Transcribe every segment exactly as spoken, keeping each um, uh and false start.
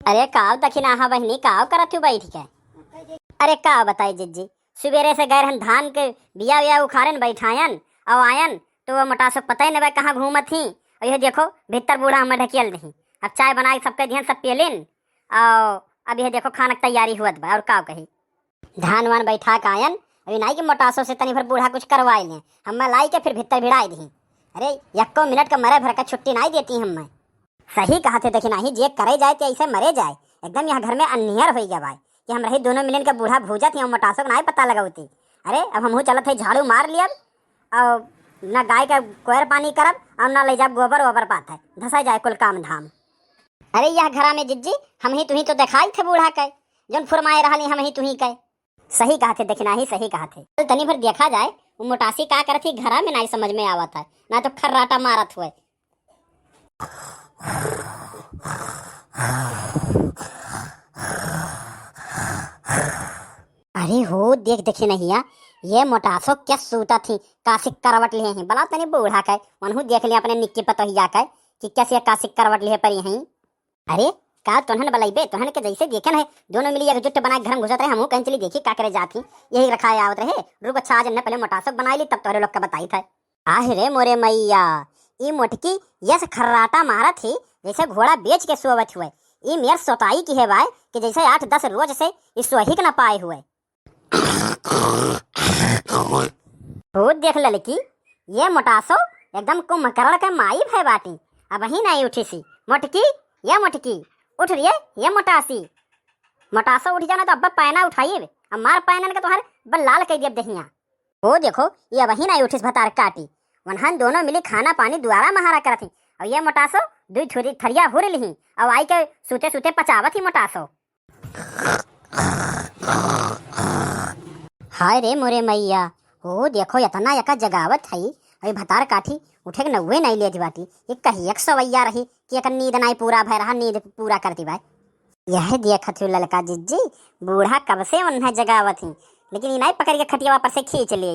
अरे काव दखिनाहा बहिनी, काव करत हू बैठ के? अरे का बताई जिज्जी, सुबेरे से गए रहन धान के बिया विया उखाड़न बैठायन, अउ आयन तो वो मोटासो पता ही न बा कहाँ घूमत ही। अउ यह देखो भीतर बूढ़ा हमें ढकेल दही। अब चाय बना के सबके दिहन, सब पियलिन, अउ अब यह देखो खाना के तैयारी हुअत बा, और का कही। धान वान बैठा के आयन, अभी नाई के मोटासो से तनी भर बूढ़ा कुछ करवाए लें, हमें लाई के फिर भीतर भिड़ाई दही। अरे यक्को मिनट का मरे भर का छुट्टी नाई देती हमें। सही कहा थे, देखी नाही, जे करे जाए ते ऐसे मरे जाए। एकदम यहाँ घर में अन्नियर हो गया भाई कि हम रही दोनों मिलन के बूढ़ा भूजत ही, मोटासो के नाई पता लगावती। अरे अब हमहू चलत है, झाड़ू मार लियब, और न गाय का कोयर पानी करब, और न ले जाब गोबर ओबर पाथे, धसा जाए कुल काम धाम। अरे यह घरा में जिज्जी, हम ही तुही तो देखाई थे बूढ़ा के, जौन फुरमाए रहली हम ही तुही के। सही कहा थे, देखी नाही, सही कहा थे। चल तनी भर देखा जाए, वो मोटासी का करत ही घरा में, नाई समझ में आवत है, ना तो खर्राटा मारत हुए। अरे हो, देख, देखी नहिया, ये मोटासो क्या सूता थी, कासिक करवट लिए ही। बला तनी बूढ़ा के, वनहू देख लिया अपने निक्की पतोहिया के कि कैसे कासिक करवट लिए परी हैं। अरे का तोहन बलैबे, तोहन के जैसे देखे न है, दोनों मिली एकजुट बना के घर में घुसत रहे, हमहू कहीं चली देखी का करे जात ही, यही रखा आवत रहे। रुक अच्छा, आज न पहले मोटासो बनाई ली, तब तोहरे लोग का बताई था। आह रे मोरे मैया, ई मोटकी यस खर्राटा मारत ही जैसे घोड़ा बेच के सोवत हुए। ई मेर सोताई की है बाय कि जैसे आठ दस रोज से ई सोहिक न पाए हुए। खुद देख ललकी, ये मोटासो एकदम कुंभकर्ण के माई भय बाटी। अबही नहीं उठी सी। मोटकी, ये मोटकी, उठ रे, ये मोटासी। मोटासो उठ जाना तो अब्बा पैना उठाइए, अब मार पैनन के तोहर बल लाल कह दियब दहिया। हो देखो, ये अबही नहीं उठिस भतार काटी। वनहन दोनों मिली खाना पानी दुआरा महारा करत ही। और ये मोटासो दुई थुरी थरिया हुर लिही, और आई के सूते सूते पचावत ही मोटासो। हाय रे मोरे मैया, हो देखो, इतना एका जगावत हई, अभी भतार काठी उठे के नउवे नहीं लेत बाटी। ये कही एक सवैया रही कि एकर नींद नहीं पूरा भय रहा, नींद पूरा करती बाय। यह देखत हूँ ललका जिज्जी, बूढ़ा कब से उन्हें जगावत ही, लेकिन ई नहीं पकड़ के खटियावा पर से खींच ले,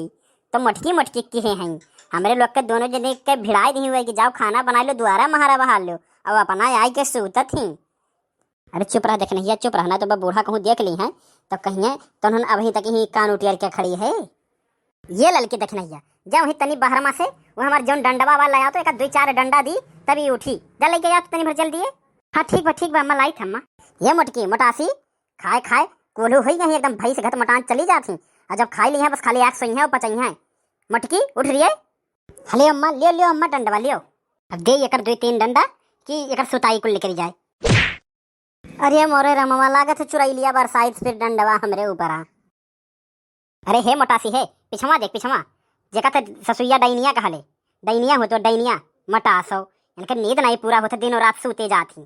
तो मोटकी मोटकी किहे हैं। हमरे लोग के दोनों जने के भिड़ाई दी हुए कि जाओ खाना बना लो, दुआरा महारा बहार लो, अब अपना आई के सूतत ही। अरे चुप रह देखनहिया, चुप रह, ना तो बा बूढ़ा कहूँ देख ली है, तब कहिए तो उन्होंने अभी तक ही कान उटियर के खड़ी है। ये ललकी देखनहिया, जा वही तनी बहरमा से वो हमार जौन डंडवा वाला लाया तो एक दुई चार डंडा दी, तभी उठी। जा लेके आ तनी भर जल्दी है। हाँ ठीक बा, ठीक बा, अम्मा लाई थम्मा। ये मोटकी मोटासी, खाए खाए कोल्हू होई गई, एकदम भई से घट मटान चली जात ही। और जब खाई ली है बस खाली आँख सोई है और पचई है। मोटकी उठ रही है। हले अम्मा, लियो लियो अम्मा डंडवा लियो। अब दे एकर दुई तीन डंडा कि एकर सुताई कुल निकल जाए। अरे मोरे रमवा, लागत है चुरैलिया बरसाइत फिर डंडवा हमरे ऊपर आ। अरे हे मोटासी हे, पिछवा देख पिछवा, जेका ते ससुइया डैनिया कहले, डैनिया हो तो डैनिया, मोटासो, इनके नींद नहीं पूरा होते, दिनों रात सूते जात ही।